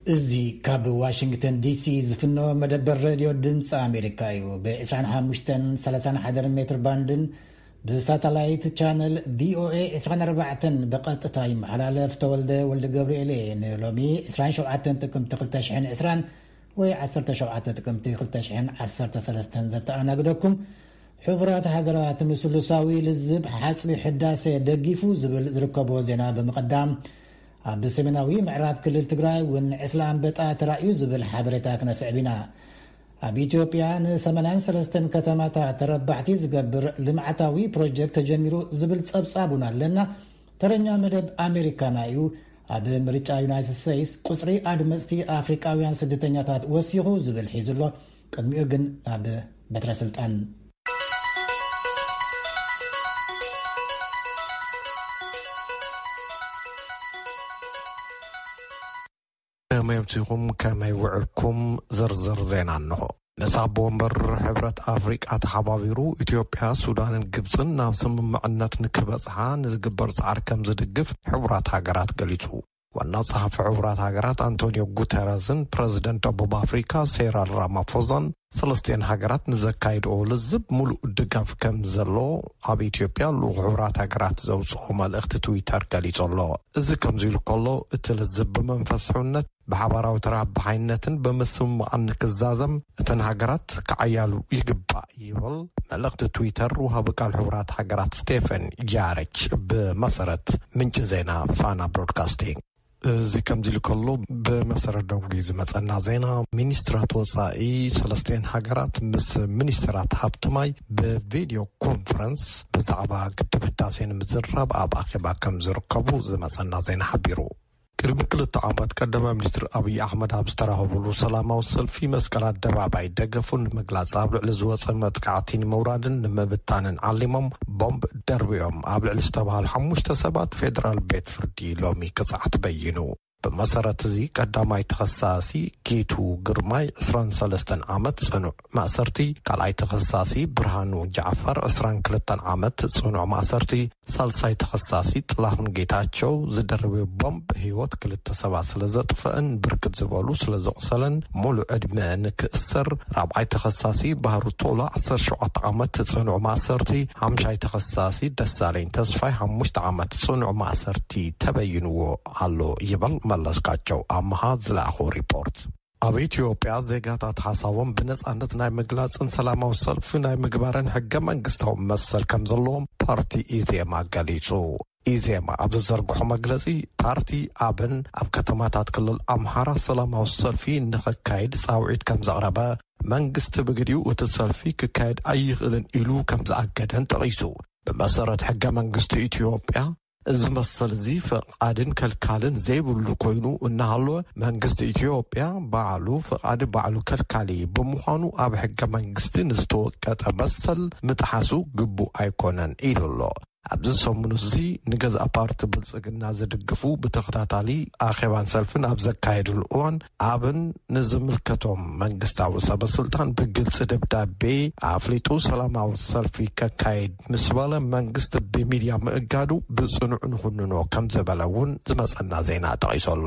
እዚ ካብ ዋሽንግተን ዲሲ ዝፍኖ መደበር ሬድዮ ድምፂ ኣሜሪካ እዩ። ብ25ን 31 ሜትር ባንድን ብሳተላይት ቻነል ቪኦኤ 24ን ብቐጥታ ይመሓላለፍ። ተወልደ ወልደ ገብርኤል እየ። ንሎሚ 27 ጥቅምቲ 2020 ወይ 17 ጥቅምቲ 2013 ዘተኣናግደኩም። ሕቡራት ሃገራት ንስሉሳዊ ልዝብ ሓጽቢ ሕዳሴ ደጊፉ ዝብል ዝርከቦ ዜና ብምቕዳም፣ ኣብ ሰሜናዊ ምዕራብ ክልል ትግራይ እውን ዕስለ ኣንበጣ ተራእዩ ዝብል ሓበሬታ ክነስዕብ ኢና። ኣብ ኢትዮጵያ ን83 ከተማታት ተረባሕቲ ዝገብር ልምዓታዊ ፕሮጀክት ተጀሚሩ ዝብል ጸብጻብ እውን ኣለና። ተረኛ መደብ ኣሜሪካና እዩ። ኣብ ምርጫ ዩናይትድ ስቴትስ ቁጽሪ ኣድመጽቲ ኣፍሪቃውያን ስደተኛታት ወሲኹ ዝብል ሒዙ ኣሎ። ቅድሚኡ ግን ናብ በትረ ስልጣን። ከመይ ኣምሲኹም፣ ከመይ ውዕልኩም? ዝርዝር ዜና እንሆ። ንሳብ ወንበር ሕብረት ኣፍሪቃ ተሓባቢሩ፣ ኢትዮጵያ፣ ሱዳንን ግብፅን ናብ ስምምዕነት ንክበፅሓ ንዝግበር ፃዕሪ ከም ዝድግፍ ሕቡራት ሃገራት ገሊፁ። ዋና ጸሓፊ ሕቡራት ሃገራት ኣንቶኒዮ ጉተረዝን ፕረዚደንት ደቡብ ኣፍሪካ ሴራል ራማፎዛን፣ ሰለስቲኤን ሃገራት ንዘካይድኦ ልዝብ ሙሉእ ድጋፍ ከም ዘሎ ኣብ ኢትዮጵያ ልኡኽ ሕቡራት ሃገራት ዘውፅኦ መልእኽቲ ትዊተር ገሊጹ ኣሎ። እዚ ከምዚ ኢሉ ከሎ፣ እቲ ልዝብ ብመንፈስ ሕውነት፣ ብሓባራዊ ተረባሓይነትን ብምስምማዕን ንክዛዘም እተን ሃገራት ክዓያሉ ይግባእ ይብል መልእኽቲ ትዊተር ወሃቢ ቃል ሕቡራት ሃገራት ስቴፈን ጃረች ብመሰረት ምንጪ ዜና ፋና ብሮድካስቲንግ። እዚ ከምዚ ኢሉ ከሎ፣ ብመሰረት ደንጉዩ ዝመጸና ዜና፣ ሚኒስትራት ወጻኢ ሰለስቲኤን ሃገራት ምስ ሚኒስትራት ሃብቲ ማይ ብቪድዮ ኮንፈረንስ ብዛዕባ ግድብ ህዳሴ ንምዝራብ ኣብ ኣኼባ ከም ዝርከቡ ዝመጸና ዜና ሓቢሩ። ቅድሚ ክልተ ዓመት ቀዳማይ ሚኒስትር ኣብይ ኣሕመድ ኣብ ዝተራኸቡሉ ሰላማዊ ሰልፊ መስቀል ኣደባባይ ደገፉ ንምግላጽ ኣብ ልዕሊ ዝወጸ መጥቃዕቲ ንምውራድን ንምብታንን ዓሊሞም ቦምብ ደርቢዮም ኣብ ልዕሊ ዝተባህሉ ሓሙሽተ ሰባት ፌደራል ቤት ፍርዲ ሎሚ ቅጽዓት በይኑ። ብመሰረት እዚ ቀዳማይ ተኸሳሲ ጌቱ ግርማይ 23 ዓመት ጽኑዕ ማእሰርቲ፣ ካልኣይ ተኸሳሲ ብርሃኑ ጃዕፈር 22 ዓመት ጽኑዕ ማእሰርቲ፣ ሳልሳይ ተኸሳሲ ጥላሁን ጌታቸው ዝደርበ ቦምብ ህይወት ክልተ ሰባት ስለ ዘጥፈአን ብርክት ዝበሉ ስለ ዘቑሰለን ሙሉእ ዕድመ ንክእሰር፣ ራብዓይ ተኸሳሲ ባህሩ ቶላ 17 ዓመት ጽኑዕ ማእሰርቲ፣ ሓምሻይ ተኸሳሲ ደሳለኝ ተስፋይ ሓሙሽተ ዓመት ጽኑዕ ማእሰርቲ ተበይንዎ ኣሎ ይብል መለስካቸው ኣምሃ ዝለኣኾ ሪፖርት። ኣብ ኢትዮጵያ ዜጋታት ሓሳቦም ብነጻነት ናይ ምግላጽን ሰላማዊ ሰልፊ ናይ ምግባርን ሕገ መንግስታዊ መሰል ከም ዘለዎም ፓርቲ ኢዜማ ገሊጹ። ኢዜማ ኣብ ዝዘርግሖ መግለጺ፣ ፓርቲ ኣብን ኣብ ከተማታት ክልል ኣምሓራ ሰላማዊ ሰልፊ ንኸካይድ ጻውዒት ከም ዘቕረበ፣ መንግስቲ ብግዲኡ እቲ ሰልፊ ክካየድ ኣይኽእልን ኢሉ ከም ዝኣገደን ጠቒሱ። ብመሰረት ሕገ መንግስቲ ኢትዮጵያ፣ እዚ መሰል እዚ ፈቓድን ከልካልን ዘይብሉ ኮይኑ እናሃለወ፣ መንግስቲ ኢትዮጵያ ባዕሉ ፈቓዲ ባዕሉ ከልካሊ ብምዃኑ፣ ኣብ ሕገ መንግስቲ ንዝተወቀጠ መሰል ምጥሓሱ ግቡእ ኣይኮነን ኢሉ ኣሎ። ኣብዚ ሰሙን እዚ ንገዛእ ፓርቲ ብልጽግና ዝድግፉ ብተኸታታሊ ኣኼባን ሰልፍን ኣብ ዘካየድሉ እዋን፣ ኣብን ንዝምልከቶም መንግስታዊ ሰበ ስልጣን ብግልጺ ደብዳቤ ኣፍሊጡ ሰላማዊ ሰልፊ ከካይድ ምስ በለ፣ መንግስቲ ብሚድያ ምእጋዱ ብጽኑዕ ንኹንኖ ከም ዝበለ እውን ዝመጸና ዜና ጠቒሱ ኣሎ።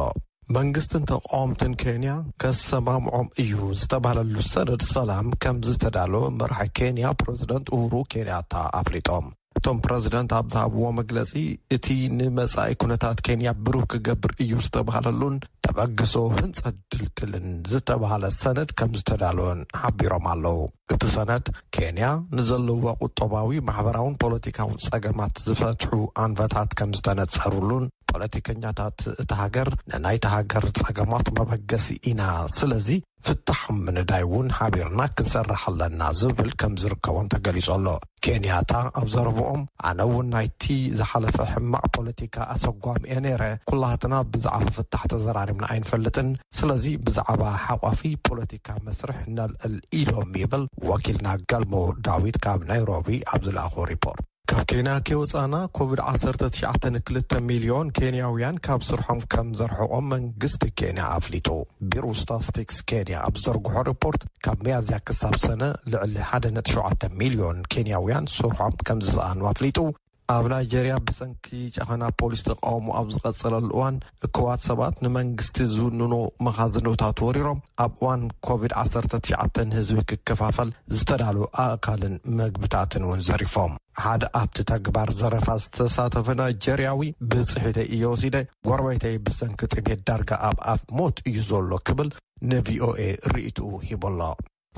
መንግስትን ተቃወምትን ኬንያ ከሰማምዖም እዩ ዝተባህለሉ ሰነድ ሰላም ከም ዝተዳለወ መራሒ ኬንያ ፕረዚደንት ኡሁሩ ኬንያታ ኣፍሊጦም። እቶም ፕረዚደንት ኣብ ዝሃብዎ መግለጺ፣ እቲ ንመጻኢ ኩነታት ኬንያ ብሩህ ክገብር እዩ ዝተባህለሉን ተበግሶ ህንጸት ድልድልን ዝተባህለ ሰነድ ከም ዝተዳለወን ሓቢሮም ኣለዉ። እቲ ሰነድ፣ ኬንያ ንዘለዋ ቁጠባዊ፣ ማሕበራውን ፖለቲካውን ጸገማት ዝፈትሑ ኣንፈታት ከም ዝተነጸሩሉን፣ ፖለቲከኛታት እታ ሃገር ንናይታ ሃገር ጸገማት መበገሲ ኢና፣ ስለዚ ፍታሕ ምንዳይ እውን ሓቢርና ክንሰርሕ ኣለና ዝብል ከም ዝርከቦም ተገሊጹ ኣሎ። ኬንያታ ኣብ ዘረብኦም፣ ኣነ እውን ናይቲ ዝሓለፈ ሕማቕ ፖለቲካ ኣሰጓሚ እየ ነይረ። ኩላትና ብዛዕባ ፍታሕ ተዘራሪብና ኣይንፈልጥን። ስለዚ ብዛዕባ ሓቋፊ ፖለቲካ መስርሕ ነልዕል ኢሎም ይብል ወኪልና ገልሞ ዳዊት ካብ ናይሮቢ ኣብ ዝለኣኾ ሪፖርት። ካብ ኬንያ ከይወጻና ኮቪድ 19 2 ሚልዮን ኬንያውያን ካብ ስርሖም ከም ዘርሕቖም መንግስቲ ኬንያ ኣፍሊጡ። ቢሮ ስታስቲክስ ኬንያ ኣብ ዘርግሖ ሪፖርት፣ ካብ ሚያዝያ ክሳብ ሰነ ልዕሊ 1.7 ሚልዮን ኬንያውያን ስርሖም ከም ዝሰኣኑ ኣፍሊጡ። ኣብ ናይጀርያ ብሰንኪ ጨኸና ፖሊስ ተቃውሞ ኣብ ዝቐጸለሉ እዋን፣ እኩባት ሰባት ንመንግስቲ ዝውንኖ መኻዝኖታት ወሪሮም፣ ኣብ እዋን ኮቪድ ዓሰርተ ትሽዓተ ንህዝቢ ክከፋፈል ዝተዳለወ ኣእካልን መግብታትን እውን ዘሪፎም። ሓደ ኣብቲ ተግባር ዘረፋ ዝተሳተፈ ናይጀርያዊ፣ "ብጽሒተይ እየ ወሲደ፣ ጎረቤተይ ብሰንኪ ጥሜት ዳርጋ ኣብ ኣፍ ሞት እዩ ዘሎ" ክብል ንቪኦኤ ርእይትኡ ሂቡ ኣሎ።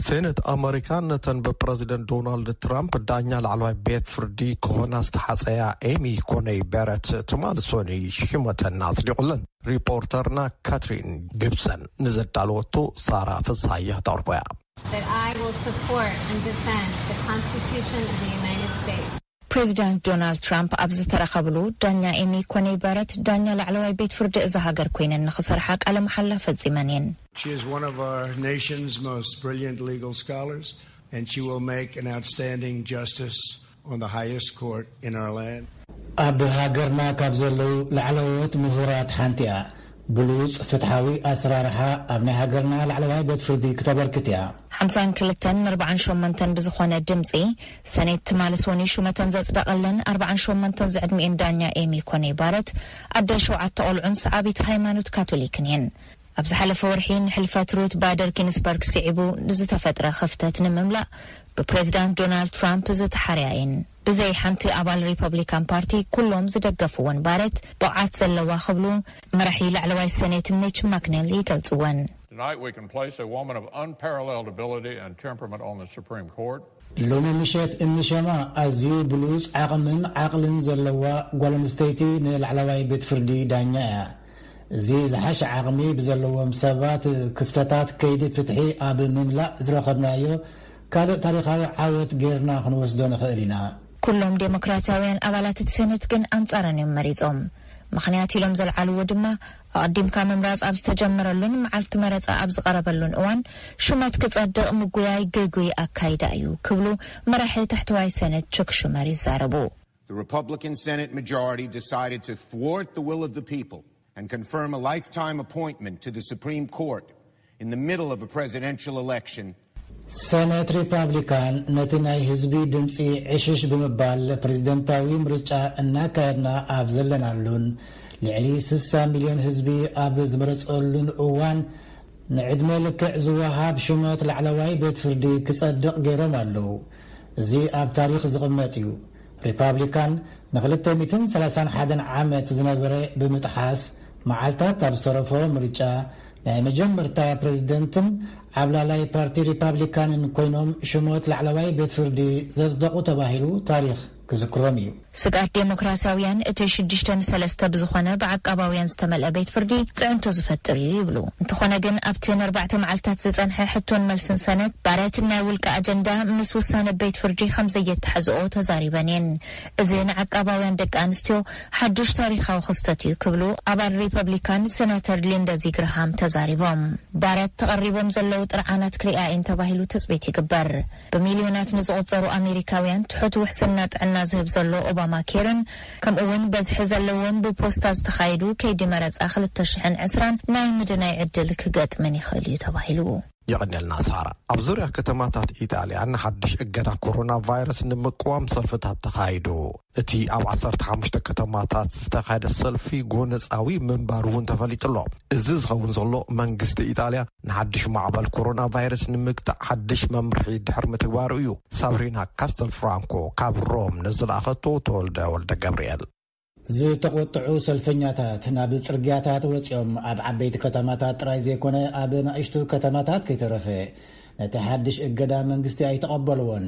ሴኔት ኣመሪካ ነተን ብፕረዚደንት ዶናልድ ትራምፕ ዳኛ ላዕለዋይ ቤት ፍርዲ ክኾና ዝተሓጸያ ኤሚ ኮነይ በረት ትማል ሶኒ ሽመተን ኣጽዲቑለን። ሪፖርተርና ካትሪን ጊብሰን ንዘዳለወቶ ሳራ ፍስሃየ ክተቕርቦ እያ። That I will support and defend the Constitution of the United States. ፕሬዚዳንት ዶናልድ ትራምፕ ኣብ ዝተረኸብሉ፣ ዳኛ ኤሚ ኮነይ በረት ዳኛ ላዕለዋይ ቤት ፍርዲ እዛ ሃገር ኮይነን ንኽሰርሓ ቃለ መሓላ ፈጺመን እየን። She is one of our nation's most brilliant legal scholars, and she will make an outstanding justice on the highest court in our land. ኣብ ሃገርና ካብ ዘለዉ ላዕለዎት ምሁራት ሓንቲ እያ። ብሉጽ ፍትሓዊ ኣሰራርሓ ኣብ ናይ ሃገርና ላዕለዋይ ቤት ፍርዲ ክተበርክት እያ። ሓምሳን ክልተን ንኣርባዓን ሸሞንተን ብዝኾነ ድምጺ፣ ሰኔት ትማሊ ሶኒ ሹመተን ዘጽደቐለን ኣርባዓን ሸሞንተን ዝዕድሚኤን ዳኛ ኤሚ ኮኔ ባረት፣ ኣደ ሸውዓተ ቆልዑን ሰዓቢት ሃይማኖት ካቶሊክን እየን። ኣብ ዝሓለፈ ወርሒ ንሕልፈት ሩት ባደር ጊንስበርግ ስዒቡ ንዝተፈጥረ ክፍተት ንምምላእ ብፕሬዚዳንት ዶናልድ ትራምፕ ዝተሓርያ እየን። ብዘይ ሓንቲ ኣባል ሪፐብሊካን ፓርቲ ኩሎም ዝደገፍወን ባረት ብቕዓት ዘለዋ ክብሉ መራሒ ላዕለዋይ ሰኔት ሚች ማክኔል ይገልጽወን። Tonight we can place a woman of unparalleled ability and temperament on the Supreme Court. ሎሚ ምሸት እንሸማ ኣዝዩ ብሉጽ ዓቕምን ዓቕልን ዘለዋ ጓል ኣንስተይቲ ንላዕለዋይ ቤት ፍርዲ ዳኛ እያ። እዚ ዝሓሸ ዓቕሚ ብዘለዎም ሰባት ክፍተታት ከይዲ ፍትሒ ኣብ ምምላእ ዝረኸብናዮ ካልእ ታሪኻዊ ዓወት ጌርና ክንወስዶ ንኽእል ኢና። ኩሎም ዴሞክራሲያውያን ኣባላት እቲ ሰነት ግን ኣንጻረን እዮም መሪጾም። ምኽንያት ኢሎም ዘልዓልዎ ድማ ኣቐዲምካ ምምራጽ ኣብ ዝተጀመረሉን መዓልቲ መረጻ ኣብ ዝቐረበሉን እዋን ሹመት ክጸድቕ ምጉያይ ግጉይ ኣካይዳ እዩ ክብሉ መራሒ ታሕተዋይ ሰነት ቹክ ሹመር ይዛረቡ። The Republican Senate majority decided to thwart the will of the people and confirm a lifetime appointment to the Supreme Court in the middle of a presidential election. ሰነት ሪፓብሊካን ነቲ ናይ ህዝቢ ድምፂ ዕሽሽ ብምባል ፕሬዝደንታዊ ምርጫ እናካየድና ኣብ ዘለናሉን ልዕሊ ስሳ ሚልዮን ህዝቢ ኣብ ዝመረፀሉን እዋን ንዕድመ ልክዕ ዝወሃብ ሽመት ላዕለዋይ ቤት ፍርዲ ክጸድቕ ገይሮም ኣለዉ። እዚ ኣብ ታሪኽ ዝቕመጥ እዩ። ሪፓብሊካን ንክልተ ሚእትን ሰላሳን ሓደን ዓመት ዝነበረ ብምጥሓስ መዓልታት ኣብ ዝተረፎ ምርጫ ናይ መጀመርታ ፕሬዝደንትን ዓብላላይ ፓርቲ ሪፓብሊካንን ኮይኖም ሽሞት ላዕለዋይ ቤት ፍርዲ ዘጽደቑ ተባሂሉ ታሪኽ ክዝክሮም እዩ። ስግኣት ዴሞክራሲያውያን እቲ ሽዱሽተ ንሰለስተ ብዝኾነ ብዓቃባውያን ዝተመልአ ቤት ፍርዲ ጽዕንቶ ዝፈጥር እዩ ይብሉ። እንተኾነ ግን ኣብቲ ንኣርባዕተ መዓልታት ዝጸንሐ ሕቶን መልስን ሰነት ባረት ናይ ውልቂ ኣጀንዳ ምስ ውሳነ ቤት ፍርዲ ከም ዘየተሓዝኦ ተዛሪበን እየን። እዚ ንዓቃባውያን ደቂ ኣንስትዮ ሓዱሽ ታሪኻዊ ክስተት እዩ ክብሉ ኣባል ሪፐብሊካን ሴናተር ሊንደዚ ግርሃም ተዛሪቦም። ባረት ተቐሪቦም ዘለዉ ጥርዓናት ክሪኣ እየን ተባሂሉ ትጽቢት ይግበር። ብሚልዮናት ንዝቑጸሩ ኣሜሪካውያን ትሑት ውሕስና ጥዕና ዝህብ ዘሎ ኦባማ ኬርን ከምኡ እውን በዝሒ ዘለዎም ብፖስታ ዝተኻየዱ ከይዲ መረጻ ክልተ ሽሕን ዕስራን ናይ ምድናይ ዕድል ክገጥመን ይኽእል እዩ ተባሂሉ። የቐንየልና ሳራ። ኣብ ዙርያ ከተማታት ኢጣልያ ንሓድሽ እገዳ ኮሮና ቫይረስ ንምቅዋም ሰልፍታት ተኻይዱ። እቲ ኣብ ዓሰርተ ሓሙሽተ ከተማታት ዝተኻየደ ሰልፊ ጎነጻዊ ምንባሩ እውን ተፈሊጡ ኣሎ። እዚ ዝኸውን ዘሎ መንግስቲ ኢጣልያ ንሓድሽ ማዕበል ኮሮና ቫይረስ ንምግታእ ሓድሽ መምርሒ ድሕሪ ምትግባሩ እዩ። ሳብሪና ካስተል ፍራንኮ ካብ ሮም ንዝለኣኸቶ ተወልደ ወልደ ገብርኤል። ዝተቖጥዑ ሰልፈኛታት ናብ ጽርግያታት ወጺኦም ኣብ ዓበይቲ ከተማታት ጥራይ ዘይኮነ ኣብ ንኣሽቱ ከተማታት ከይተረፈ ነቲ ሓድሽ እገዳ መንግስቲ ኣይተቐበልዎን።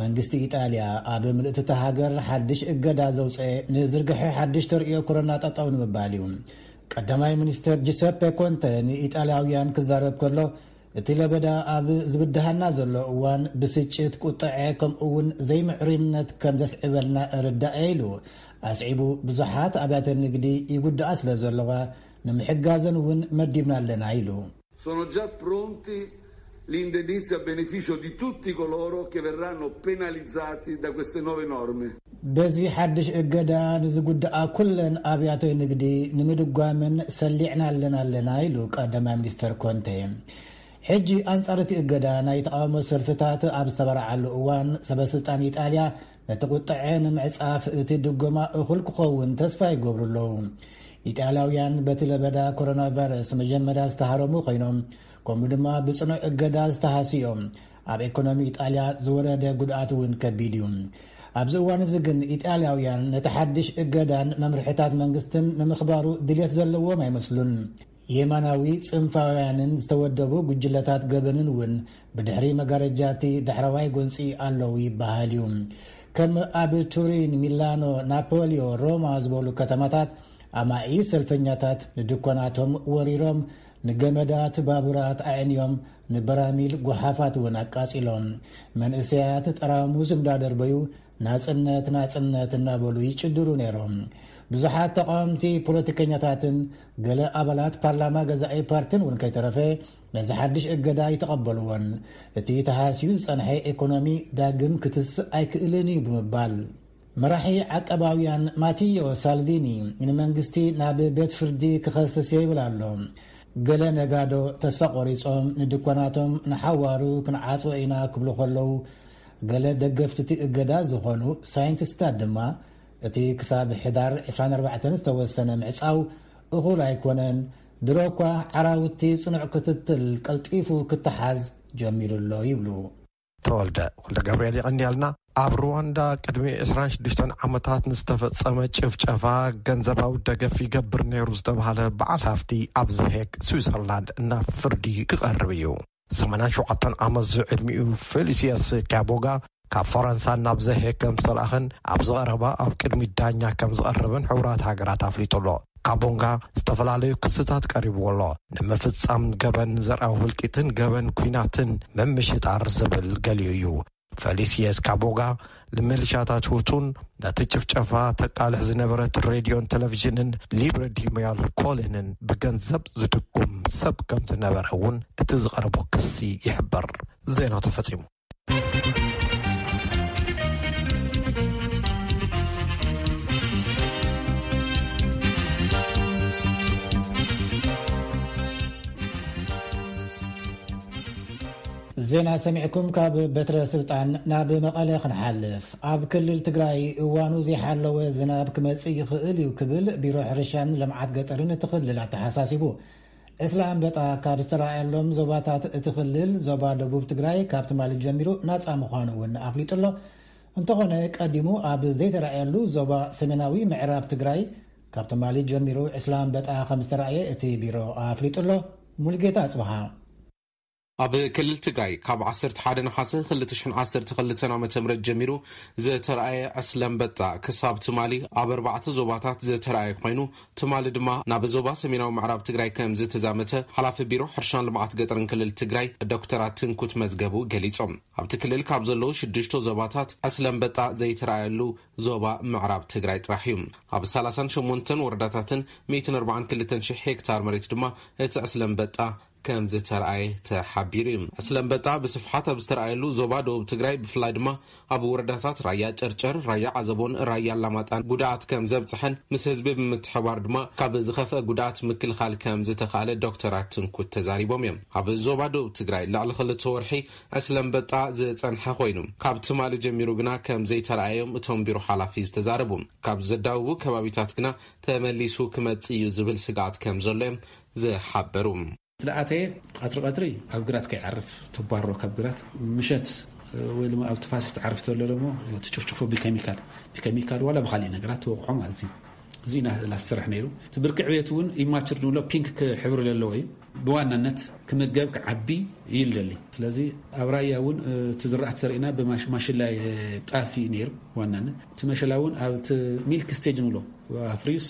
መንግስቲ ኢጣልያ ኣብ ምልእቲ እታ ሃገር ሓድሽ እገዳ ዘውፀ ንዝርግሐ ሓድሽ ተርእዮ ኮሮና ጠጠው ንምባል እዩ። ቀዳማይ ሚኒስተር ጂሰፔ ኮንተ ንኢጣልያውያን ክዛረብ ከሎ እቲ ለበዳ ኣብ ዝብድሃና ዘሎ እዋን ብስጭት፣ ቁጥዐ ከምኡ እውን ዘይምዕሩይነት ከም ዘስዕበልና እርዳእ ኢሉ። ኣስዒቡ ብዙሓት ኣብያተ ንግዲ ይጉድኣ ስለ ዘለዋ ንምሕጋዘን እውን መዲብና ኣለና ኢሉ። Sono già pronti l'indennizzi a beneficio di tutti coloro che verranno penalizzati da queste nuove norme. በዚ ሓድሽ እገዳ ንዝጉድኣ ኩለን ኣብያተ ንግዲ ንምድጓምን ሰሊዕና ኣለና ኣለና ኢሉ ቀዳማይ ሚኒስተር ኮንቴ። ሕጂ ኣንጻር እቲ እገዳ ናይ ተቓውሞ ሰልፍታት ኣብ ዝተበርዓሉ እዋን ሰበ ስልጣን ኢጣልያ ነቲ ቁጥዐ ንምዕጻፍ እቲ ድጎማ እኹል ክኸውን ተስፋ ይገብሩ ኣለዉ። ኢጣልያውያን በቲ ለበዳ ኮሮና ቫይረስ መጀመርያ ዝተሃረሙ ኮይኖም፣ ከምኡ ድማ ብጽኑዕ እገዳ ዝተሃስዩ እዮም። ኣብ ኢኮኖሚ ኢጣልያ ዝወረደ ጉድኣት እውን ከቢድ እዩ። ኣብዚ እዋን እዚ ግን ኢጣልያውያን ነቲ ሓድሽ እገዳን መምርሕታት መንግስትን ንምኽባሩ ድልየት ዘለዎም ኣይመስሉን። የማናዊ ጽንፋውያንን ዝተወደቡ ጉጅለታት ገበንን እውን ብድሕሪ መጋረጃ እቲ ዳሕረዋይ ጎንጺ ኣለዉ ይበሃል እዩ። ከም ኣብ ቱሪን፣ ሚላኖ፣ ናፖሊዮ፣ ሮማ ዝበሉ ከተማታት ኣማኢት ሰልፈኛታት ንድኳናቶም ወሪሮም፣ ንገመዳት ባቡራት ኣዕንዮም፣ ንበራሚል ጓሓፋት እውን ኣቃጺሎም። መንእሰያት ጠራሙዝ እንዳደርበዩ ናጽነት ናጽነት እናበሉ ይጭድሩ ነይሮም። ብዙሓት ተቃወምቲ ፖለቲከኛታትን ገለ ኣባላት ፓርላማ ገዛኢ ፓርቲን እውን ከይተረፈ ነዚ ሓድሽ እገዳ ይተቐበልዎን። እቲ ተሃስዩ ዝጸንሐ ኢኮኖሚ ዳግም ክትስእ ኣይክእልን እዩ ብምባል፣ መራሒ ዓቀባውያን ማቲዮ ሳልቪኒ ንመንግስቲ ናብ ቤት ፍርዲ ክኸስስ እየ ይብል ኣሎ። ገለ ነጋዶ ተስፋ ቆሪጾም ንድኳናቶም ንሓዋሩ ክንዓጽዎ ኢና ክብሉ ከለዉ፣ ገለ ደገፍቲ እቲ እገዳ ዝኾኑ ሳይንቲስታት ድማ እቲ ክሳብ ሕዳር ዕስራን ኣርባዕተን ዝተወሰነ ምዕጻው እኹል ኣይኮነን፣ ድሮ እኳ ዓራውቲ ጽኑዕ ክትትል ቀልጢፉ ክተሓዝ ጀሚሩ ኣሎ ይብሉ። ተወልደ ወልደ ገብርኤል የቐንያልና። ኣብ ሩዋንዳ ቅድሚ ዕስራን ሽዱሽተን ዓመታት ንዝተፈጸመ ጭፍጨፋ ገንዘባዊ ደገፍ ይገብር ነይሩ ዝተባህለ በዓል ሃፍቲ ኣብ ዘሄግ ስዊዘርላንድ ናብ ፍርዲ ክቐርብ እዩ። ሰማንያን ሸውዓተን ዓመት ዝዕድሚኡ ፌሊሲየስ ካቦጋ ካብ ፈረንሳ ናብ ዘሄግ ከም ዝተላእኸን ኣብዚ ቀረባ ኣብ ቅድሚ ዳኛ ከም ዝቐርብን ሕቡራት ሃገራት ኣፍሊጡ ኣሎ። ካቦንጋ ዝተፈላለዩ ክስታት ቀሪብዎ ኣሎ። ንምፍጻም ገበን ዘርኣዊ ህልቂትን ገበን ኲናትን ምምሽጣር ዝብል ገሊኡ እዩ። ፌሊሲየስ ካቦጋ ንሚሊሻታት ሁቱን ነቲ ጭፍጨፋ ተቃልሕ ዝነበረት ሬድዮን ቴሌቪዥንን ሊብረ ዲሞያል ኮሌንን ብገንዘብ ዝድጉም ሰብ ከም ዝነበረ እውን እቲ ዝቐረቦ ክሲ ይሕበር። ዜና ተፈጺሙ። ዜና ሰሚዕኩም ካብ በትረ ስልጣን ናብ መቐለ ክንሓልፍ። ኣብ ክልል ትግራይ እዋኑ ዘይሓለወ ዝናብ ክመጽእ ይኽእል እዩ ክብል ቢሮ ሕርሻን ልምዓት ገጠርን እቲ ክልል ኣተሓሳሲቡ። ዕስለ ኣንበጣ ካብ ዝተራእየሎም ዞባታት እቲ ክልል ዞባ ደቡብ ትግራይ ካብ ትማሊ ጀሚሩ ናጻ ምዃኑ እውን ኣፍሊጡ ኣሎ። እንተኾነ ቀዲሙ ኣብ ዘይተራእየሉ ዞባ ሰሜናዊ ምዕራብ ትግራይ ካብ ትማሊ ጀሚሩ ዕስለ ኣንበጣ ከም ዝተራእየ እቲ ቢሮ ኣፍሊጡ ኣሎ። ሙልጌታ ኣጽብሃ። ኣብ ክልል ትግራይ ካብ ዓሰርተ ሓደ ነሓሰ ክልተ ሽሕን ዓሰርተ ክልተን ዓመተ ምህረት ጀሚሩ ዝተራእየ ዕስለ ኣንበጣ ክሳብ ትማሊ ኣብ ኣርባዕተ ዞባታት ዝተራእየ ኮይኑ፣ ትማሊ ድማ ናብ ዞባ ሰሜናዊ ምዕራብ ትግራይ ከም ዝተዛመተ ሓላፊ ቢሮ ሕርሻን ልምዓት ገጠርን ክልል ትግራይ ዶክተር ኣትንኩት መዝገቡ ገሊጾም። ኣብቲ ክልል ካብ ዘለዉ ሽዱሽተ ዞባታት ዕስለ ኣንበጣ ዘይተራእየሉ ዞባ ምዕራብ ትግራይ ጥራሕ እዩ። ኣብ ሰላሳን ሸሞንተን ወረዳታትን ሚእትን ኣርባዓን ክልተን ሽሕ ሄክታር መሬት ድማ እቲ ዕስለ ኣንበጣ ከም ዝተራእየ ተሓቢሩ እዩ። ዕስለ ኣንበጣ ብስፍሓት ኣብ ዝተራእየሉ ዞባ ደቡብ ትግራይ፣ ብፍላይ ድማ ኣብ ወረዳታት ራያ ጨርጨር፣ ራያ ዓዘቦን ራያ ኣላማጣን ጉድኣት ከም ዘብፅሐን ምስ ህዝቢ ብምትሕባር ድማ ካብ ዝኸፍአ ጉድኣት ምክልኻል ከም ዝተኻእለ ዶክተር ኣትንኩት ተዛሪቦም እዮም። ኣብ ዞባ ደቡብ ትግራይ ልዕሊ ክልተ ወርሒ ዕስለ ኣንበጣ ዝፀንሐ ኮይኑ፣ ካብ ትማሊ ጀሚሩ ግና ከም ዘይተራእዮም እቶም ቢሮ ሓላፊ ዝተዛረቡ። ካብ ዘዳውቡ ከባቢታት ግና ተመሊሱ ክመጽእ እዩ ዝብል ስግኣት ከም ዘሎ እዮም ዝሓበሩ። ዝለኣተየ ቀትሪ ቀትሪ ኣብ ግራት ከይዓርፍ ተባሮ ካብ ግራት፣ ምሸት ወይ ድማ ኣብ ትፋስ ትዓርፍ ተሎ ደግሞ ትጭፍጭፎ ብኬሚካል፣ ብኬሚካል ዋላ ብካሊእ ነገራት ትወቕዖ ማለት እዩ። እዚ ኢና ዝሰርሕ ነይሩ። እቲ ብርቂ ዕብየት እውን ኢማቹር ንብሎ ፒንክ ሕብሪ ዘለዎ እዩ። ብዋናነት ክምገብ ክዓቢ ይልደሊ። ስለዚ ኣብ ራያ እውን እቲ ዝራእቲ ዘርእና ብማሽላ ጣፍ እዩ ነይሩ። ዋናነት እቲ መሸላ እውን ኣብ ሚልክ ስቴጅ ንብሎ ኣፍሪዩስ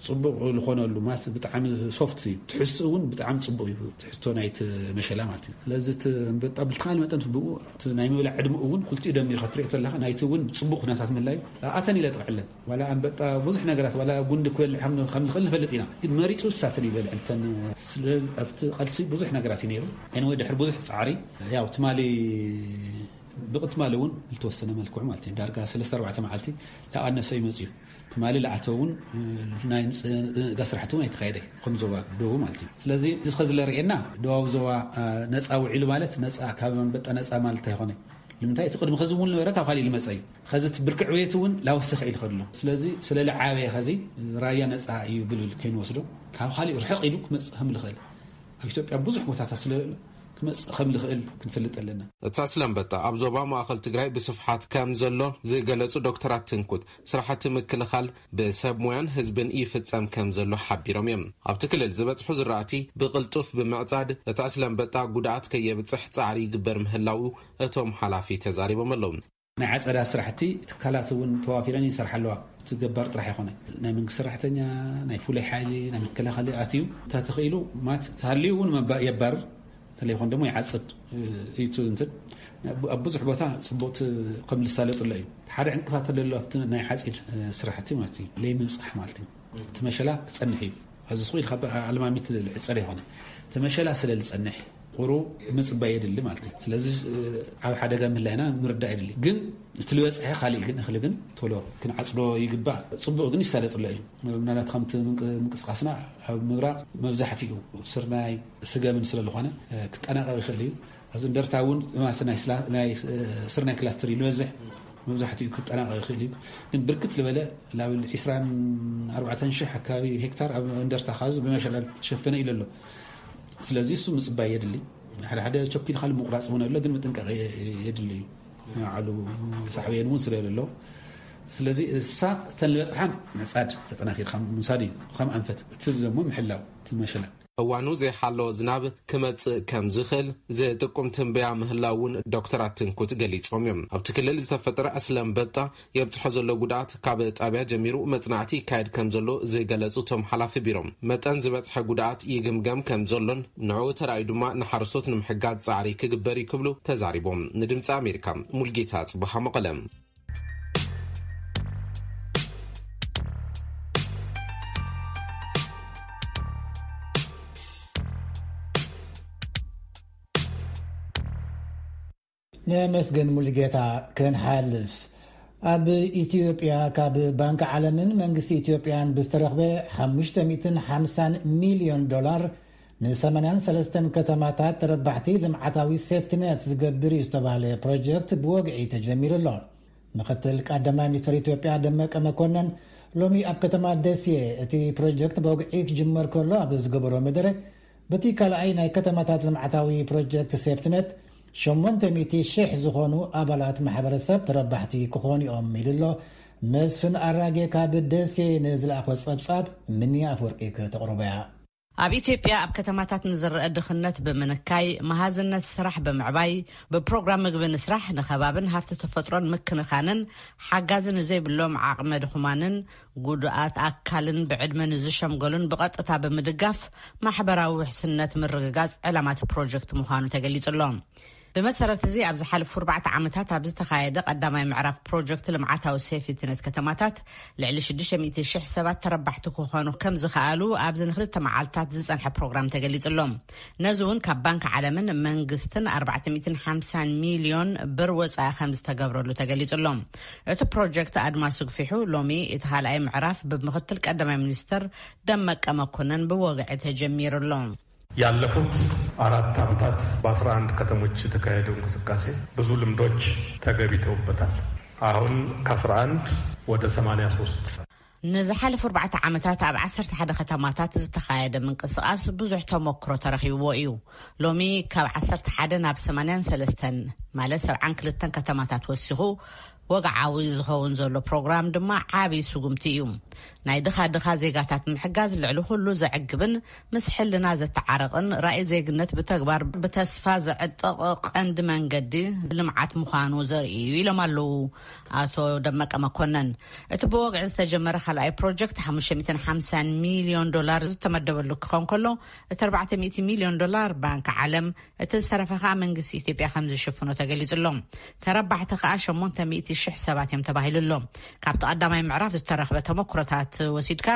ጽቡቕ ዝኾነሉ ማለት ብጣዕሚ ሶፍት እዩ። ትሕዝቱ እውን ብጣዕሚ ጽቡቕ እዩ፣ ትሕዝቶ ናይቲ መሸላ ማለት እዩ። ስለዚ እቲ ኣንበጣ ብልተኻለ መጠን ብኡ እቲ ናይ ምብላዕ ዕድመ እውን ክልቲኡ ደሚርካ ትሪኦ ተለካ ናይቲ እውን ጽቡቕ ኩነታት ምህላዩ ኣተን ኢለ ጥቕዕለን። ዋላ ኣንበጣ ብዙሕ ነገራት ዋላ ጉንዲ ክበልዕ ከም ከም ዝኽእል ንፈልጥ ኢና፣ ግን መሪጹ ሳተን ይበልዕ እንተን ስለ ኣብቲ ቃልሲ ብዙሕ ነገራት እዩ ነይሩ። ኤንወይ ድሕሪ ብዙሕ ጻዕሪ ያው ትማሊ ብቕትማሊ እውን ዝተወሰነ መልክዑ ማለት እዩ ዳርጋ ሰለስተ ኣርባዕተ መዓልቲ ላቐነሰ ይመጽእ እዩ። ትማሊ ለኣተው እውን ናይ ንፅጋ ስራሕቲ እውን ኣይተካየደ ከም ዞባ ደቡብ ማለት እዩ። ስለዚ እዚ ከዚ ለርእየና ደቡብ ዞባ ነፃ ውዒሉ ማለት ነፃ ካብ ኣንበጣ ነፃ ማለት ኣይኮነ። ንምንታይ እቲ ቅድሚ ከዚ እውን ነበረ ካብ ካሊእ ዝመፀ እዩ። ከዚ እቲ ብርኪ ዕብየት እውን ላወሰኸ ኢሉ ከሎ ስለዚ ስለ ልዓበየ ከዚ ራያ ነፃ እዩ ብልብል ከይንወስዶ ካብ ካሊእ ርሕቕ ኢሉ ክመፅእ ከም ልኽእል ኣብ ኢትዮጵያ ብዙሕ ቦታታት ስለ ክመፅእ ከም ልኽእል ክንፈልጥ ኣለና። እቲ ዕስለ ኣንበጣ ኣብ ዞባ ማእኸል ትግራይ ብስፍሓት ከም ዘሎ ዝገለጹ ዶክተር ኣትንኩት፣ ስራሕቲ ምክልኻል ብሰብ ሞያን ህዝብን ይፍጸም ከም ዘሎ ሓቢሮም እዮም። ኣብቲ ክልል ዝበጽሑ ዝራእቲ ብቕልጡፍ ብምዕጻድ እቲ ዕስለ ኣንበጣ ጉድኣት ከየብጽሕ ጻዕሪ ይግበር ምህላዉ እቶም ሓላፊ ተዛሪቦም ኣለዉ። ናይ ዓጸዳ ስራሕቲ ትካላት እውን ተዋፊረን ይሰርሓ ኣለዋ። እቲ ገባር ጥራሕ ይኾነ ናይ መንግስቲ ሰራሕተኛ ናይ ፍሉይ ሓይሊ ናይ መከላኸሊ ኣትዩ እንተተኽኢሉ ማት ተሃልዩ እውን መባ- የባርር እንተለይኮን ደሞ ይዓጽድ እዩ። እቲ እንትን ኣብ ብዙሕ ቦታ ጽቡቕቲ ከም ዝሳለጥሎ እዩ። ሓደ ዕንቅፋት ተለሎ ኣብቲ ናይ ዓጺድ ስራሕቲ ማለት እዩ ለይ ምብጻሕ ማለት እዩ። እቲ መሸላ ክጸንሕ እዩ። ኣብዚ ስኹ ኢልካ ኣለማሚት ልዕጸር ይኾነ እቲ መሸላ ስለ ዝጸንሕ ቁሩ ምጽባይ የድሊ ማለት እዩ። ስለዚ ኣብ ሓደጋ ምህላይና ምርዳእ የድሊ። ግን እቲ ዝበጽሐ ካሊእ ግን እኽሊ ግን ቶሎ ክንዓጽዶ ይግባእ። ጽቡቕ ግን ይሳለጥሎ እዩ። ምናልባት ከምቲ ምንቅ- ምንቅስቃስና ኣብ ምብራቕ መብዛሕትኡ ስርናይ ስገምን ስለ ዝኾነ ክጠናቀቕ ይኽእል እዩ። ኣብዚ እንደርታ እውን ማስ ናይ ስላ- ናይ ስርናይ ክላስተር እዩ ዝበዝሕ። መብዛሕትኡ ክጠናቀቕ ይኽእል እዩ። ግን ብርክት ዝበለ ላብል ዕስራን ኣርባዕተን ሽሕ ኣካባቢ ሄክታር ኣብ እንደርታ ካብ ብመሸላ ዝተሸፈነ ኢሉ ኣሎ። ስለዚ እሱ ምጽባይ የድሊ። ሓደ ሓደ ቸኪል ካል ምቁራጽ እውን ኣሎ፣ ግን ምጥንቃቕ የድሊ እዩ። ዓሉ ሳዕብየን እውን ስለ ዘሎ ስለዚ እሳ እተን ዝበፅሓን ምዕፃድ ተጠናኺርካ ምውሳድ እዩ። ከም ኣንፈት እቲ ደሞ ምሕላው እቲ መሸላ። እዋኑ ዘይሓለወ ዝናብ ክመጽእ ከም ዝኽእል ዝጥቁም ትንበያ ምህላው እውን ዶክተር ኣትንኩት ገሊጾም እዮም። ኣብቲ ክልል ዝተፈጠረ ዕስለ ኣንበጣ የብጽሖ ዘሎ ጉድኣት ካብ ጣብያ ጀሚሩ መጽናዕቲ ይካየድ ከም ዘሎ ዝገለጹ እቶም ሓላፊ ቢሮ፣ መጠን ዝበጽሐ ጉድኣት ይግምገም ከም ዘሎን ንዕኡ ተራእዩ ድማ ንሓረስቶት ንምሕጋዝ ጻዕሪ ክግበር እዩ ክብሉ ተዛሪቦም። ንድምጺ ኣሜሪካ ሙልጌታ ጽቡሃ መቐለ። ነመስገን ሙሉጌታ። ክንሓልፍ ኣብ ኢትዮጵያ ካብ ባንክ ዓለምን መንግስቲ ኢትዮጵያን ብዝተረኽበ ሓሙሽተ ሚእትን ሓምሳን ሚልዮን ዶላር ን ሰማንያን ሰለስተን ከተማታት ተረባሕቲ ልምዓታዊ ሴፍትነት ዝገብር እዩ ዝተባህለ ፕሮጀክት ብወግዒ ተጀሚሩ ኣሎ። ምክትል ቀዳማይ ሚኒስትር ኢትዮጵያ ደመቀ መኮነን ሎሚ ኣብ ከተማ ደሴ እቲ ፕሮጀክት ብወግዒ ክጅመር ከሎ ኣብ ዝገበሮ መደረ፣ በቲ ካልኣይ ናይ ከተማታት ልምዓታዊ ፕሮጀክት ሴፍትነት ሸሞንተ ሚእቲ ሽሕ ዝኾኑ ኣባላት ማሕበረሰብ ተረባሕቲ ክኾኑ እዮም ኢሉ ኣሎ። መስፍን ኣራጌ ካብ ደሴ ንዝለኣኾ ጸብጻብ ምንያ ኣፈወርቂ ከተቕርቦ እያ። ኣብ ኢትዮጵያ ኣብ ከተማታት ንዝረአ ድኽነት ብምንካይ፣ መሃዝነት ስራሕ ብምዕባይ፣ ብፕሮግራም ምግቢ ንስራሕ ንኸባብን ሃፍቲ ተፈጥሮን ምክንኻንን ሓጋዚ ንዘይብሎም ዓቕመ ድኹማንን ጉዱኣት ኣካልን ብዕድመ ንዝሸምገሉን ብቐጥታ ብምድጋፍ ማሕበራዊ ውሕስነት ምርግጋጽ ዕላማ እቲ ፕሮጀክት ምዃኑ ተገሊጹ ኣሎ። ብመሰረት እዚ ኣብ ዝሓለፉ ኣርባዕተ ዓመታት ኣብ ዝተኻየደ ቀዳማይ ምዕራፍ ፕሮጀክት ልምዓታዊ ሴፍትነት ከተማታት ልዕሊ ሽዱሽተ ሚእቲ ሽሕ ሰባት ተረባሕቲ ክኾኑ ከም ዝኸኣሉ ኣብዚ ንክልተ መዓልታት ዝጸንሐ ፕሮግራም ተገሊጹ ኣሎ። ነዚ እውን ካብ ባንክ ዓለምን መንግስትን ኣርባዕተ ሚእትን ሓምሳን ሚልዮን ብር ወጻኢ ከም ዝተገብረሉ ተገሊጹ ኣሎ። እቲ ፕሮጀክት ኣድማሱ ግፊሑ ሎሚ እቲ ካልኣይ ምዕራፍ ብምክትል ቀዳማይ ሚኒስትር ደመቀ መኮነን ብወግዒ ተጀሚሩ ኣሎ። ያለፉት አራት ዓመታት በአስራ አንድ ከተሞች የተካሄደው እንቅስቃሴ ብዙ ልምዶች ተገቢተውበታል። አሁን ከአስራ አንድ ወደ ሰማንያ ሶስት ንዝሓለፉ ኣርባዕተ ዓመታት ኣብ ዓሰርተ ሓደ ከተማታት ዝተኻየደ ምንቅስቓስ ብዙሕ ተመክሮ ተረኺብዎ እዩ። ሎሚ ካብ ዓሰርተ ሓደ ናብ ሰማንያን ሰለስተን ማለት ሰብዓን ክልተን ከተማታት ወሲኹ ወግዓዊ ዝኸውን ዘሎ ፕሮግራም ድማ ዓቢ ስጉምቲ እዩ። ናይ ድኻ ድኻ ዜጋታት ምሕጋዝ ልዕሊ ኩሉ ዘዕግብን ምስ ሕልና ዘተዓረቕን ራእይ ዜግነት ብተግባር ብተስፋ ዘዕጥቕ ቀንዲ መንገዲ ልምዓት ምዃኑ ዘርኢ እዩ ኢሎም ኣለዉ ኣቶ ደመቀ መኮነን። እቲ ብወግዒ ዝተጀመረ ካልኣይ ፕሮጀክት ሓሙሽተ ሚእትን ሓምሳን ሚልዮን ዶላር ዝተመደበሉ ክኸውን ከሎ፣ እቲ ኣርባዕተ ሚእቲ ሚልዮን ዶላር ባንክ ዓለም፣ እቲ ዝተረፈ ከኣ መንግስቲ ኢትዮጵያ ከም ዝሽፍኖ ተገሊጹ ኣሎ። ተረባሕቲ ከኣ ሸሞንተ ሚእቲ ሽሕ ሰባት እዮም ተባሂሉ ኣሎ። ካብቲ ቀዳማይ ምዕራፍ ዝተረኽበ ተመክሮታት ወሲድካ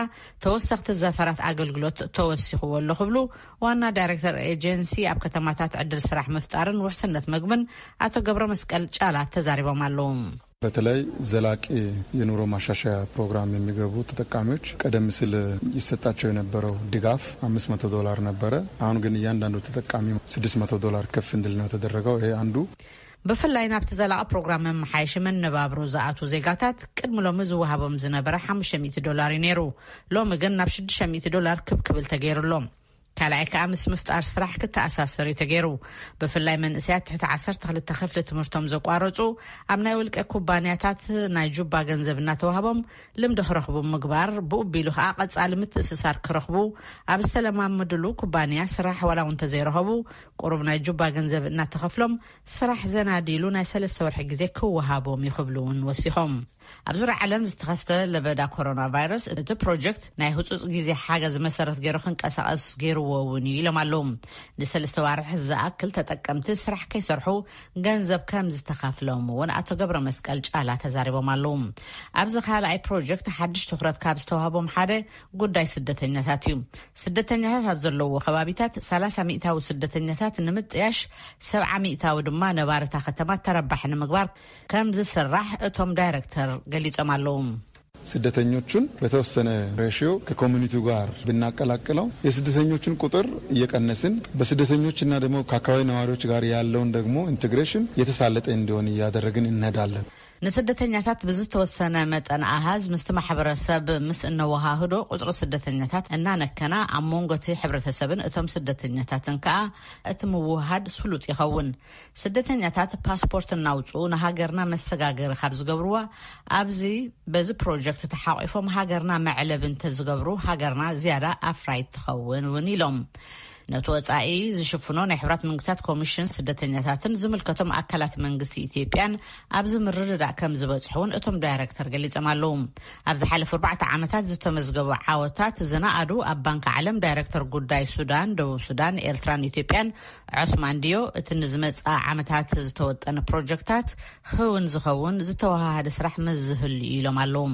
ተወሰኽቲ ዘፈራት ኣገልግሎት ተወሲኽዎ ኣሎ ክብሉ ዋና ዳይሬክተር ኤጀንሲ ኣብ ከተማታት ዕድል ስራሕ ምፍጣርን ውሕስነት ምግብን ኣቶ ገብረ መስቀል ጫላ ተዛሪቦም ኣለዉ። በተለይ ዘላቂ የኑሮ ማሻሻያ ፕሮግራም የሚገቡ ተጠቃሚዎች ቀደም ሲል ይሰጣቸው የነበረው ድጋፍ አምስት መቶ ዶላር ነበረ። አሁን ግን እያንዳንዱ ተጠቃሚ ስድስት መቶ ዶላር ከፍ እንዲል ነው የተደረገው። ይሄ አንዱ ብፍላይ ናብቲ ዘላቒ ፕሮግራም መመሓየሺ መነባብሮ ዝኣትዉ ዜጋታት ቅድሚ ሎሚ ዝወሃቦም ዝነበረ ሓሙሽተ ሚእቲ ዶላር እዩ ነይሩ። ሎሚ ግን ናብ ሽዱሽተ ሚእቲ ዶላር ክብ ክብል ተገይሩሎም። ካልኣይ ከኣ ምስ ምፍጣር ስራሕ ክተኣሳሰር እዩ ተገይሩ። ብፍላይ መንእሰያት ትሕቲ ዓሰርተ ክልተ ክፍሊ ትምህርቶም ዘቋረጹ፣ ኣብ ናይ ውልቀ ኩባንያታት ናይ ጁባ ገንዘብ እናተዋህቦም ልምዲ ክረኽቡ ምግባር፣ ብኡ ቢሉ ከኣ ቀጻሊ ምትእስሳር ክረኽቡ፣ ኣብ ዝተለማመድሉ ኩባንያ ስራሕ ዋላ እውን እንተዘይረኸቡ፣ ቁሩብ ናይ ጁባ ገንዘብ እናተኸፍሎም ስራሕ ዘናዲሉ ናይ ሰለስተ ወርሒ ግዜ ክወሃቦም እዩ ክብሉ እውን ወሲኾም። ኣብ ዙርያ ዓለም ዝተኸስተ ለበዳ ኮሮና ቫይረስ፣ እቲ ፕሮጀክት ናይ ህጹጽ ግዜ ሓገዝ መሰረት ገይሩ ክንቀሳቐስ ገይርዎ እውን እዩ ኢሎም ኣለዉ። ንሰለስተ ዋርሕ ዝኣክል ተጠቀምቲ ስራሕ ከይሰርሑ ገንዘብ ከም ዝተኸፍሎም እውን ኣቶ ገብረ መስቀል ጫላ ተዛሪቦም ኣለዉ። ኣብዚ ካልኣይ ፕሮጀክት ሓድሽ ትኹረት ካብ ዝተዋህቦም ሓደ ጉዳይ ስደተኛታት እዩ። ስደተኛታት ኣብ ዘለውዎ ከባቢታት ሰላሳ ሚእታዊ ስደተኛታት ንምጥያሽ፣ ሰብዓ ሚእታዊ ድማ ነባርታ ከተማ ተረባሒ ንምግባር ከም ዝስራሕ እቶም ዳይሬክተር ገሊጾም ኣለዉ። ስደተኞቹን በተወሰነ ሬሽዮ ከኮሚኒቲው ጋር ብናቀላቅለው የስደተኞችን ቁጥር እየቀነስን፣ በስደተኞችና ደግሞ ከአካባቢ ነዋሪዎች ጋር ያለውን ደግሞ ኢንቴግሬሽን የተሳለጠ እንዲሆን እያደረግን እንሄዳለን። ንስደተኛታት ብዝተወሰነ መጠን ኣሃዝ ምስቲ ማሕበረሰብ ምስ እነወሃህዶ፣ ቁፅሪ ስደተኛታት እናነከና፣ ኣብ መንጎ እቲ ሕብረተሰብን እቶም ስደተኛታትን ከኣ እቲ ምውሃድ ስሉጥ ይኸውን። ስደተኛታት ፓስፖርት እናውፅኡ ንሃገርና መሰጋገሪ ካብ ዝገብርዋ፣ ኣብዚ በዚ ፕሮጀክት ተሓቂፎም ሃገርና መዕለቢ እንተዝገብሩ፣ ሃገርና ዝያዳ ኣፍራይት ትኸውን እውን ኢሎም። ነቲ ወጻኢ ዝሽፍኖ ናይ ሕብራት መንግስታት ኮሚሽን ስደተኛታትን ዝምልከቶም ኣካላት መንግስቲ ኢትዮጵያን ኣብዚ ምርድዳእ ከም ዝበጽሑ እውን እቶም ዳይረክተር ገሊጾም ኣለዉ። ኣብ ዝሓለፉ ኣርባዕተ ዓመታት ዝተመዝገቡ ዓወታት ዝነኣዱ ኣብ ባንክ ዓለም ዳይረክተር ጉዳይ ሱዳን፣ ደቡብ ሱዳን፣ ኤርትራን ኢትዮጵያን ዑስማን ዲዮ፣ እቲ ንዝመጽእ ዓመታት ዝተወጠነ ፕሮጀክታት ክውን ዝኸውን ዝተወሃሃደ ስራሕ መዝህሉ እዩ ኢሎም ኣለዉ።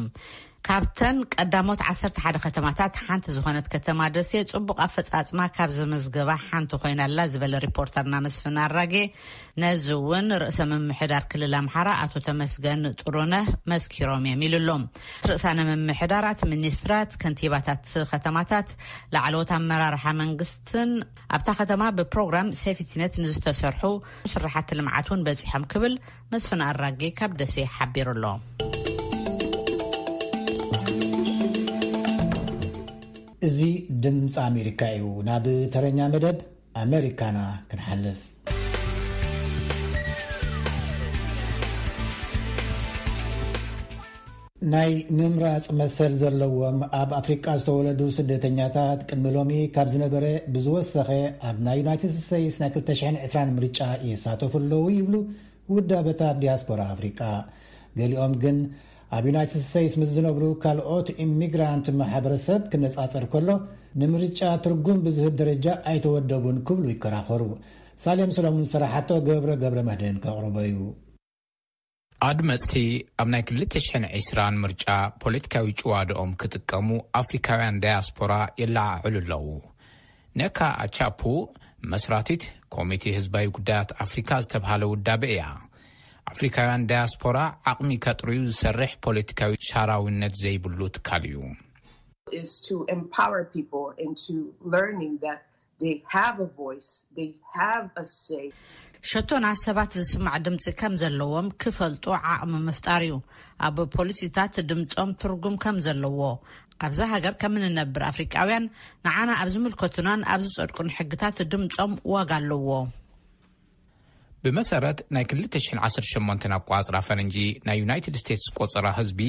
ካብተን ቀዳሞት ዓሰርተ ሓደ ከተማታት ሓንቲ ዝኾነት ከተማ ደሴ ጽቡቕ ኣፈጻጽማ ካብ ዘመዝገባ ሓንቲ ኮይና ኣላ ዝበለ ሪፖርተርና መስፍን ኣራጌ፣ ነዚ እውን ርእሰ ምምሕዳር ክልል ኣምሓራ ኣቶ ተመስገን ጥሩነህ መስኪሮም እዮም ኢሉ ኣሎ። ርእሳነ ምምሕዳራት፣ ሚኒስትራት፣ ከንቲባታት ከተማታት፣ ላዕለዎት ኣመራርሓ መንግስትን ኣብታ ከተማ ብፕሮግራም ሴፍቲነት ንዝተሰርሑ ስራሓት ልምዓት እውን በጺሖም ክብል መስፍን ኣራጌ ካብ ደሴ ሓቢሩ ኣሎ። እዚ ድምፂ ኣሜሪካ እዩ። ናብ ተረኛ መደብ ኣሜሪካና ክንሓልፍ። ናይ ምምራፅ መሰል ዘለዎም ኣብ ኣፍሪቃ ዝተወለዱ ስደተኛታት ቅድሚ ሎሚ ካብ ዝነበረ ብዝወሰኸ ኣብ ናይ ዩናይትድ ስቴትስ ናይ ክልተ ሽሕን ዕስራን ምርጫ ይሳተፉ ኣለዉ ይብሉ ውዳበታት ዲያስፖራ ኣፍሪቃ። ገሊኦም ግን ኣብ ዩናይትድ ስቴትስ ምስ ዝነብሩ ካልኦት ኢሚግራንት ማሕበረሰብ ክነፃፀር ከሎ ንምርጫ ትርጉም ብዝህብ ደረጃ ኣይተወደቡን ክብሉ ይከራኸሩ። ሳሌም ሰሎሙን ዝሰራሓቶ ገብረ ገብረ መድህን ከቕርቦ እዩ። ኣድመፅቲ ኣብ ናይ ክልተ ሽሕን ዕስራን ምርጫ ፖለቲካዊ ጭዋድኦም ክጥቀሙ ኣፍሪካውያን ዳያስፖራ የለዓዕሉ ኣለዉ። ነካ ኣቻፑ መስራቲት ኮሚቴ ህዝባዊ ጉዳያት ኣፍሪካ ዝተብሃለ ውዳበ እያ። ኣፍሪካውያን ዳያስፖራ ዓቕሚ ከጥርዩ ዝሰርሕ ፖለቲካዊ ሻራዊነት ዘይብሉ ትካል እዩ። Is to empower people into learning that they have a voice, they have a say. ሸቶና ሰባት ዝስማዕ ድምፂ ከም ዘለዎም ክፈልጡ ዓቕሚ ምፍጣር እዩ። ኣብ ፖሊሲታት ድምፆም ትርጉም ከም ዘለዎ፣ ኣብዛ ሃገር ከም እንነብር ኣፍሪቃውያን ንዓና ኣብ ዝምልከቱናን ኣብ ዝጸድቁን ሕግታት ድምፆም ዋጋ ኣለዎ። ብመሰረት ናይ ክልተ ሽሕን ዓሰርተ ሸሞንተን ኣቋጽራ ፈረንጂ ናይ ዩናይትድ ስቴትስ ቆጸራ ህዝቢ፣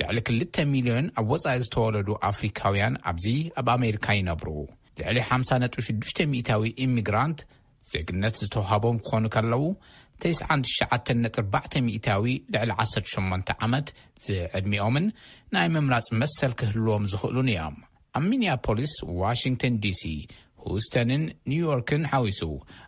ልዕሊ ክልተ ሚልዮን ኣብ ወጻኢ ዝተወለዱ ኣፍሪካውያን ኣብዚ ኣብ ኣሜሪካ ይነብሩ። ልዕሊ ሓምሳ ነጥቢ ሽዱሽተ ሚእታዊ ኢሚግራንት ዜግነት ዝተውሃቦም ክኾኑ ከለዉ፣ ተስዓን ትሽዓተን ነጥቢ ኣርባዕተ ሚእታዊ ልዕሊ ዓሰርተ ሸሞንተ ዓመት ዝዕድሚኦምን ናይ ምምራጽ መሰል ክህልዎም ዝኽእሉን እዮም። ኣብ ሚኒያፖሊስ፣ ዋሽንግተን ዲሲ፣ ሁስተንን ኒውዮርክን ሓዊሱ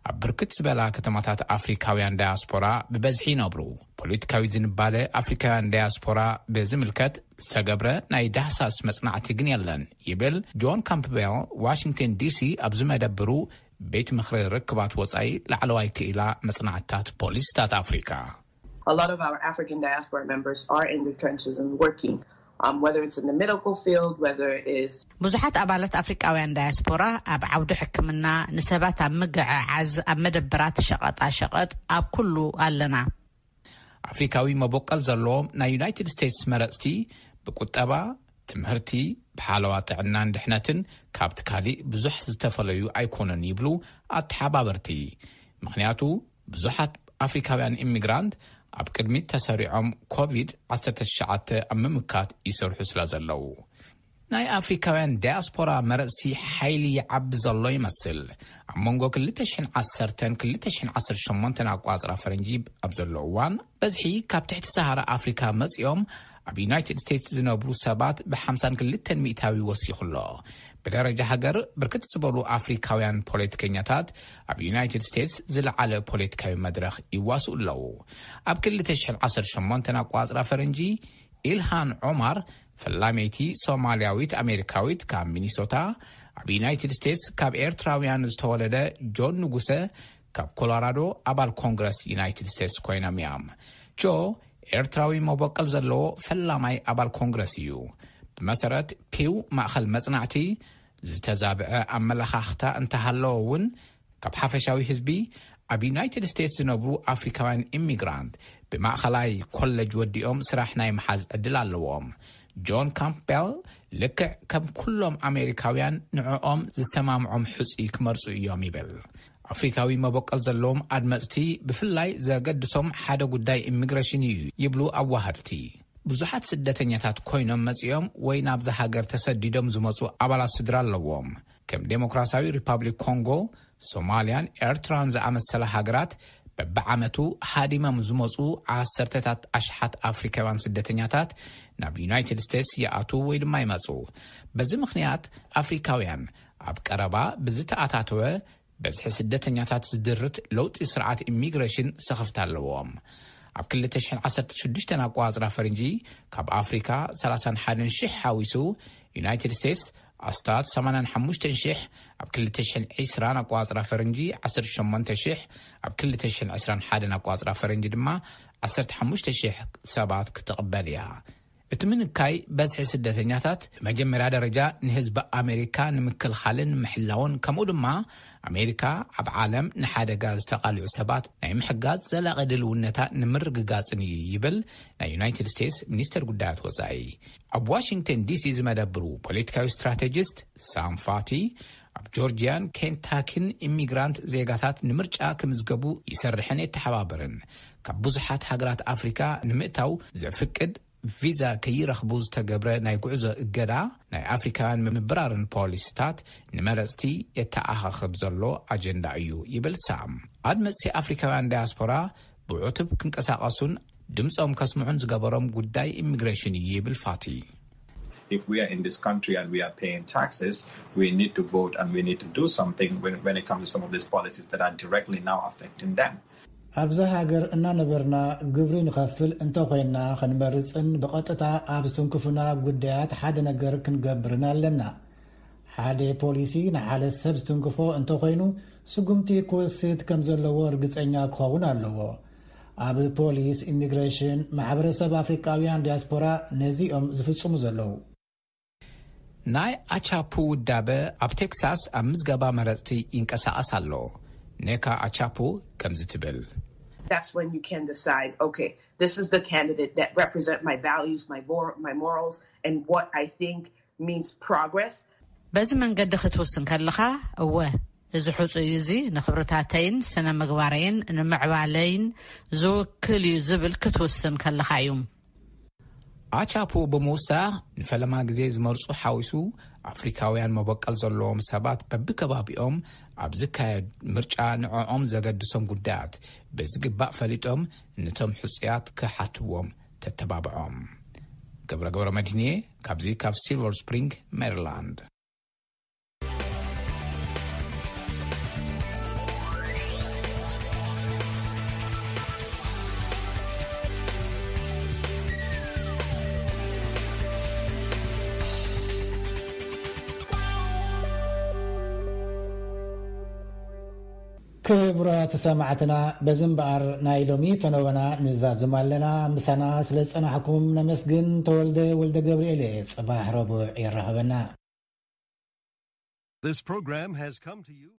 ኣብ ብርክት ዝበላ ከተማታት ኣፍሪካውያን ዳያስፖራ ብበዝሒ ይነብሩ። ፖለቲካዊ ዝንባለ ኣፍሪካውያን ዳያስፖራ ብዝምልከት ዝተገብረ ናይ ዳህሳስ መጽናዕቲ ግን የለን ይብል ጆን ካምፕቤል፣ ዋሽንግተን ዲሲ ኣብ ዝመደብሩ ቤት ምኽሪ ርክባት ወጻኢ ላዕለዋይ ክኢላ መጽናዕትታት ፖሊሲታት ኣፍሪካ። A lot of our African diaspora members are in the trenches and working um, whether it's in the medical field, whether it is ብዙሓት ኣባላት ኣፍሪቃውያን ዳያስፖራ ኣብ ዓውዲ ሕክምና፣ ንሰባት ኣብ ምግዕዓዝ፣ ኣብ መደበራት ሸቐጣ ሸቐጥ፣ ኣብ ኩሉ ኣለና። ኣፍሪካዊ መበቆል ዘለዎም ናይ ዩናይትድ ስቴትስ መረፅቲ ብቁጠባ፣ ትምህርቲ፣ ብሓለዋ ጥዕናን ድሕነትን ካብቲ ካሊእ ብዙሕ ዝተፈለዩ ኣይኮኑን ይብሉ ኣተሓባበርቲ። ምኽንያቱ ብዙሓት ኣፍሪካውያን ኢሚግራንት ኣብ ቅድሚት ተሰሪዖም ኮቪድ ዓሰርተ ትሽዓተ ኣብ ምምካት ይሰርሑ ስለ ዘለዉ። ናይ ኣፍሪካውያን ዳያስፖራ መረፅቲ ሓይሊ ይዓቢ ዘሎ ይመስል። ኣብ መንጎ ክልተ ሽሕን ዓሰርተን ክልተ ሽሕን ዓሰርተ ሸሞንተን ኣቋፅራ ፈረንጂ ኣብ ዘሎ እዋን፣ በዝሒ ካብ ትሕቲ ሰሃራ ኣፍሪካ መፂኦም ኣብ ዩናይትድ ስቴትስ ዝነብሩ ሰባት ብ ሓምሳን ክልተን ሚእታዊ ወሲኹ ኣሎ። ብደረጃ ሃገር፣ ብርክት ዝበሉ ኣፍሪካውያን ፖለቲከኛታት ኣብ ዩናይትድ ስቴትስ ዝለዓለ ፖለቲካዊ መድረኽ ይዋስኡ ኣለዉ። ኣብ ክልተ ሽሕን ዓሰርተ ሸሞንተን ኣቋፅራ ፈረንጂ፣ ኢልሃን ዖማር፣ ፈላመይቲ ሶማልያዊት ኣሜሪካዊት ካብ ሚኒሶታ፣ ኣብ ዩናይትድ ስቴትስ ካብ ኤርትራውያን ዝተወለደ ጆን ንጉሰ ካብ ኮሎራዶ፣ ኣባል ኮንግረስ ዩናይትድ ስቴትስ ኮይኖም እዮም። ጆ፣ ኤርትራዊ መበቆል ዘለዎ ፈላማይ ኣባል ኮንግረስ እዩ። ብመሰረት ፒው ማእኸል መጽናዕቲ፣ ዝተዛብዐ ኣመለኻኽታ እንተሃለወ እውን፣ ካብ ሓፈሻዊ ህዝቢ ኣብ ዩናይትድ ስቴትስ ዝነብሩ ኣፍሪካውያን ኢሚግራንት ብማእኸላይ ኮለጅ ወዲኦም ስራሕ ናይ ምሓዝ ዕድል ኣለዎም። ጆን ካምፕቤል፣ ልክዕ ከም ኩሎም ኣሜሪካውያን፣ ንዕኦም ዝሰማምዖም ሕፁይ ክመርፁ እዮም ይብል። ኣፍሪካዊ መበቆል ዘለዎም ኣድመፅቲ ብፍላይ ዘገድሶም ሓደ ጉዳይ ኢሚግሬሽን እዩ ይብሉ ኣዋሃድቲ። ብዙሓት ስደተኛታት ኮይኖም መፂኦም ወይ ናብዛ ሃገር ተሰዲዶም ዝመፁ ኣባላት ስድራ ኣለዎም። ከም ዴሞክራሲያዊ ሪፓብሊክ ኮንጎ፣ ሶማልያን ኤርትራን ዝኣመሰላ ሃገራት፣ በብዓመቱ ሃዲሞም ዝመፁ ዓሰርተታት ኣሽሓት ኣፍሪካውያን ስደተኛታት ናብ ዩናይትድ ስቴትስ ይኣትዉ ወይ ድማ ይመፁ። በዚ ምኽንያት፣ ኣፍሪካውያን ኣብ ቀረባ ብዝተኣታተወ በዝሒ ስደተኛታት ዝድርት ለውጢ ስርዓት ኢሚግሬሽን ስኽፍታ ኣለዎም። ኣብ ክልተ ሽሕን ዓሰርተ ሽዱሽተን ኣቋጽራ ፈረንጂ፣ ካብ ኣፍሪካ ሰላሳን ሓደን ሽሕ ሓዊሱ፣ ዩናይትድ ስቴትስ ኣስታት ሰማንያን ሓሙሽተን ሽሕ፣ ኣብ ክልተ ሽሕን ዕስራን ኣቋጽራ ፈረንጂ ዓሰርተ ሸሞንተ ሽሕ፣ ኣብ ክልተ ሽሕን ዕስራን ሓደን ኣቋጽራ ፈረንጂ ድማ ዓሰርተ ሓሙሽተ ሽሕ ሰባት ክትቕበል እያ። እቲ ምንካይ በዝሒ ስደተኛታት ብመጀመርያ ደረጃ ንህዝቢ ኣሜሪካ ንምክልኻልን ምሕላውን፣ ከምኡ ድማ ኣሜሪካ ኣብ ዓለም ንሓደጋ ዝተቓልዑ ሰባት ናይ ምሕጋዝ ዘላቒ ድልውነታ ንምርግጋጽን እዩ ይብል ናይ ዩናይትድ ስቴትስ ሚኒስተር ጉዳያት ወጻኢ። ኣብ ዋሽንግተን ዲሲ ዝመደብሩ ፖለቲካዊ ስትራቴጂስት ሳም ፋቲ፣ ኣብ ጆርጂያን ኬንታኪን ኢሚግራንት ዜጋታት ንምርጫ ክምዝገቡ ይሰርሕን የተሓባበርን። ካብ ብዙሓት ሃገራት ኣፍሪካ ንምእታው ዘፍቅድ ቪዛ ከይረኽቡ ዝተገብረ ናይ ጉዕዞ እገዳ፣ ናይ ኣፍሪካውያን ምብራርን ፖሊሲታት ንመረፅቲ የተኣኻኽብ ዘሎ ኣጀንዳ እዩ ይብል ሳም። ኣድመፅቲ ኣፍሪካውያን ዳያስፖራ ብዕቱብ ክንቀሳቐሱን ድምፆም ከስምዑን ዝገበሮም ጉዳይ ኢሚግሬሽን እዩ ይብል ፋቲ። If we are in this country and we are paying taxes, we need to vote and we need to do something when, when it comes to some of these policies that are directly now affecting them. ኣብዛ ሃገር እናነበርና ግብሪ ንኸፍል እንተኾይንና፣ ክንመርፅን ብቐጥታ ኣብ ዝትንክፉና ጉዳያት ሓደ ነገር ክንገብርን ኣለና። ሓደ ፖሊሲ ንሓደ ሰብ ዝትንክፎ እንተኾይኑ፣ ስጉምቲ ክወስድ ከም ዘለዎ ርግፀኛ ክኸውን ኣለዎ። ኣብ ፖሊስ፣ ኢሚግሬሽን፣ ማሕበረሰብ ኣፍሪቃውያን ዲያስፖራ ነዚኦም ዝፍጽሙ ዘለዉ። ናይ ኣቻፑ ውዳበ ኣብ ቴክሳስ ኣብ ምዝገባ መረፅቲ ይንቀሳቐስ ኣሎ። ኔካ ኣቻፑ ከምዚ ትብል። That's when you can decide, okay, this is the candidate that represent my values, my vor-, my morals, and what I think means progress. በዚ መንገዲ ክትውስን ከለኻ፣ እወ፣ እዚ ሕጹይ እዚ ንኽብርታተይን ስነ ምግባረይን ንምዕባለይን ዝውክል እዩ ዝብል ክትውስን ከለኻ እዩ። ኣቻፑ ብምውሳኽ፣ ንፈለማ ግዜ ዝመርጹ ሓዊሱ ኣፍሪካውያን መበቀል ዘለዎም ሰባት በብከባቢኦም ኣብ ዝካየድ ምርጫ ንዕኦም ዘገድሶም ጉዳያት ብዝግባእ ፈሊጦም ነቶም ሕጹያት ክሓትዎም ተተባብዖም። ገብረ ገብረ መድህንየ ካብዚ ካብ ሲልቨር ስፕሪንግ ሜሪላንድ። ክቡራት ሰማዕትና፣ በዚ እምበኣር ናይ ሎሚ ፈነወና ንዛዝም ኣለና። ምሳና ስለ ዝጸናሕኩም ነመስግን። ተወልደ ወልደ ገብርኤል እየ። ጽባሕ ረቡዕ የራኸበና። This program has come to you